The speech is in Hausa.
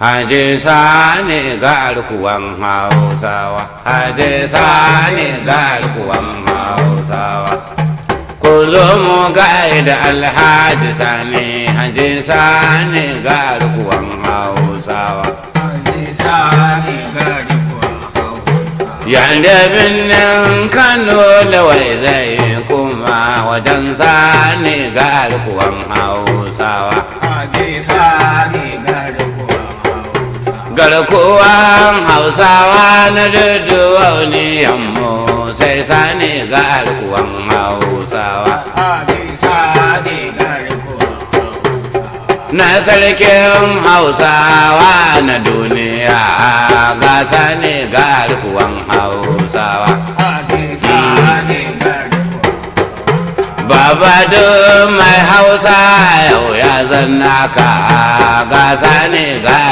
Haji Sani garkuwan Hausawa, Haji Sani garkuwan Hausawa. Ku zo mu gaida Alhaji Sani, Haji Sani garkuwan Hausawa. Yanda birnin Kano lawai zai kuma wajen Sani garkuwan Hausawa. Garkuwan Hausawa na duduwa ne yammo sai Sani garkuwan Hausawa. Na sarkin Hausawa na duniya ga Sani garkuwan Hausawa. Baba duk mai Hausa yau ya zanna ka ga Sani garkuwan.